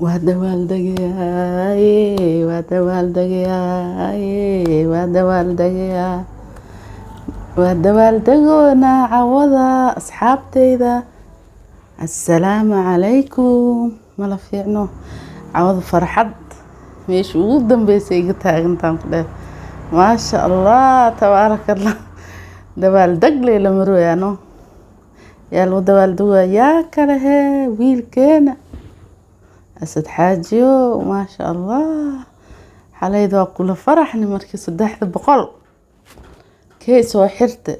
Waa dabaaldegayaaye, waa dabaaldegayaaye, waa dabaaldegayaa, waa dabaaldegoonaa cawada. Asxaabteyda, assalaamu calaykum. Mala fiicno cawada, farxad meesha ugu dambeysay iga taagantaan ku dheh. Maasha Allah, tabaaraka Allah. Dabaaldeg leyla marooyaano, yaa lagu dabaaldegaya? Yaa kale hee, wiilkeena Asad Xaajiyo. Maasha Allah, xalayda waa kula faraxni markii 300 kee soo xirte.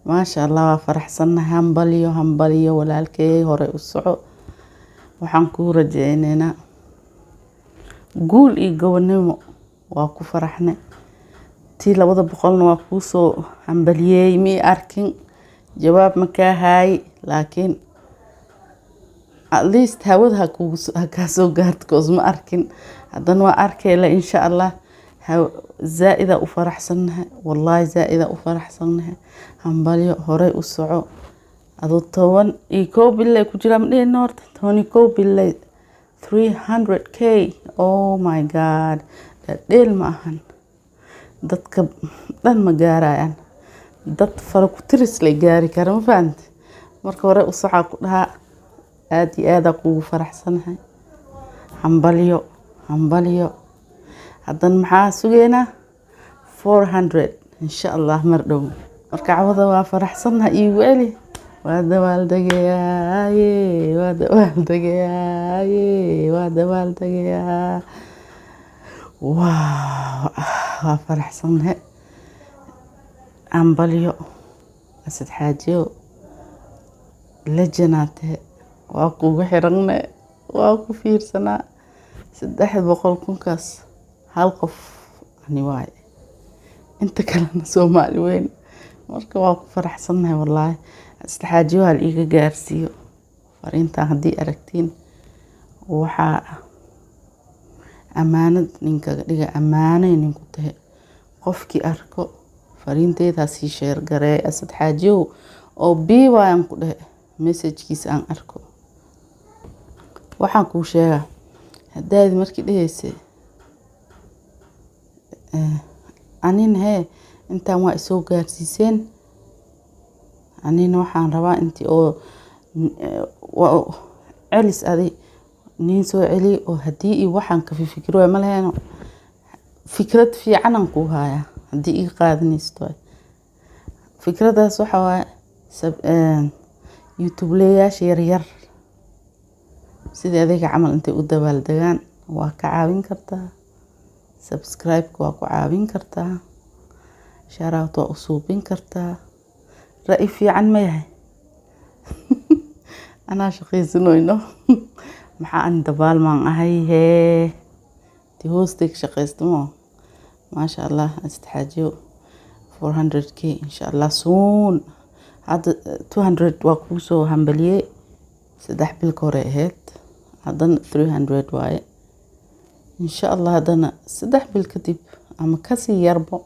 Maasha Allah, waa faraxsannahay. Hambaliyo, hambaliyo, walaalkey, hore u soco. Waxaan kuu rajeyneynaa guul iyo gobonimo. Waa ku faraxnay. Tii 200-na waa kuusoo hambaliyey. Mi arkin, jawaab ma kaa haayi, laakiin at least hawada ha kaa soo gaarto, 'cause ma arkin. Haddana waa arkayla, insha Allah. Zaa-ida u faraxsannahay, wallaahi, zaa-ida u faraxsannahay. Hambalyo, horey u soco. Aduu 11 bilay ku jiraa, ma dhihina horta 11 bilay, 300K. Oh my God, dheel ma ahan. Dadka dhan ma gaarayaan, dad fara ku tiris lay gaari kara, ma fahamte? Marka hore u socaa ku dhahaa. Aada iyo aadaa kugu faraxsanahay. Hambalyo, hambalyo. Haddana maxaa sugeynaa? 400, insha Allah, mar dhow. Marka cawada waa faraxsannahay. Iigu celi. Waa dabaaldegayaaye, waa dabaaldegayaaye, waa dabaaldegayaa. Wow, waa faraxsannahay. Hambalyo, Asad Xaajiyo, legend aa tahe. Waa kugu xiranne, waa ku fiirsanaa. 300 kunkaas hal qof ani waaye, inta kalena Soomaali weyn. Marka waa ku faraxsannahay, wallaahi. Asad Xaajiyo, hal iiga gaarsiiyo fariintan haddii aragtiin. Waxaa amaanad ninkaga dhiga, ammaanay ninku tahay. Qofkii arko fariinteyda sii share gareey. Asad Xaajiyow oo bii waayan ku dhehe, message-kiisa aan arko. Waxaan kuu sheegaa, haddaad markii dhaheysay anina hee, intaan waa isoo gaarsiiseen. Anina waxaan rabaa intii oo celis adi nin soo celiy oo haddii iyo waxaan ka fikir waay ma laheeno. Fikrad fiicanan kuu hayaa haddii iga qaadanaysid waay. Fikradaas waxa waaye, YouTube-leyaasha yaryar sidii adiga camal intay u dabaaldegaan waa ka caawin kartaa. Subscribe-ka waa ku caawin kartaa, shoutout waa u suubin kartaa. Ra'yi fiican ma yahay? Anaa shaqaysanoyno. Maxaa ani dabaalmaan ahay hee, ti hoostay ka shaqaysta mo. Maasha Allah, Asad Xaajiyo, 400K insha Allah soon. Hadda 200 waa kuu soo hambaliyey, 3 bil ka hore ahayd. Haddana 300 waaye, insha Allah. Haddana 3 bil kadib ama kasii yarbo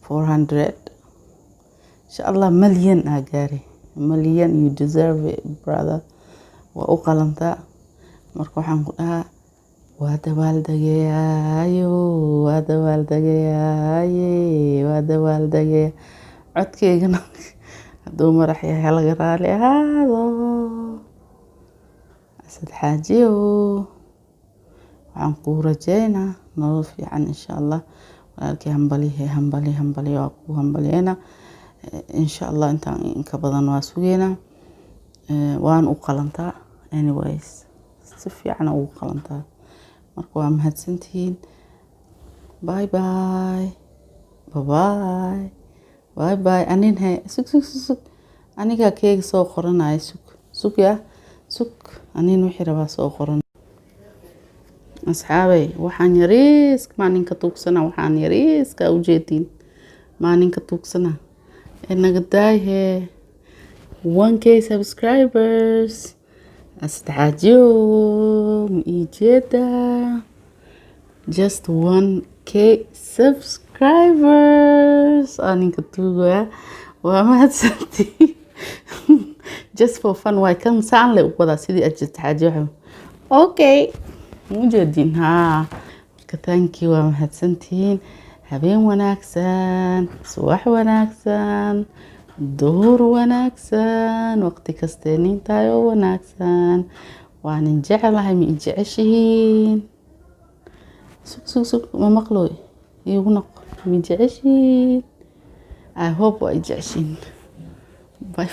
400, insha Allah. Malyan aa gaari, malyan. You deserve it, brother, waa u qalantaa. Marka waxaan ku dhahaa, waa dabaaldegayaayo, waa dabaaldegayaaye, waa dabaaldegaya. Codkeygana hadduu marax yahay halaga raali ahaado. Asad Xaajiyow, waxaan kuu rajeynaa nolol fiican, insha Allah. Walaalkii, hambalihe, hambali, hambali, waa kuu hambalyeynaa. Insha Allah intaan inka badan waa sugeynaa. Waan u qalantaa anyways, si fiican ugu qalantaa. Marka waa mahadsantihiin. Bye bye, bye bye, bye. Anin he, sug, sug, sug, sug, anigaa keega soo qoranaya. Sug, sug, yaa sug. Anin wixii rabaa soo qoran. Asxaabey, waxaan yariiska maaninka tuugsana, waxaan yariiska ujeediin maaninka tuugsana ee naga daayhee. 1K subscribers, Asad Xaajiyo, ma ii jeedaa? Just 1K subscribers aninka tuugaya. Waa mahadsantii. Just for fun waay kan, saan le u wadaa sidii Asad Xaajiyo. Okay, mujeedin haa. Marka thank you, waa mahadsantihiin. Habeen wanaagsan, subax wanaagsan, duhur wanaagsan, waqti kastee nintahay oo wanaagsan. Waanin jeclahay. Ma i jeceshihiin? Sug, sug, sug, ma maqlooy, iigu noq. Ma i jeceshihiin? I hope waa i jeceshihiin. Bye.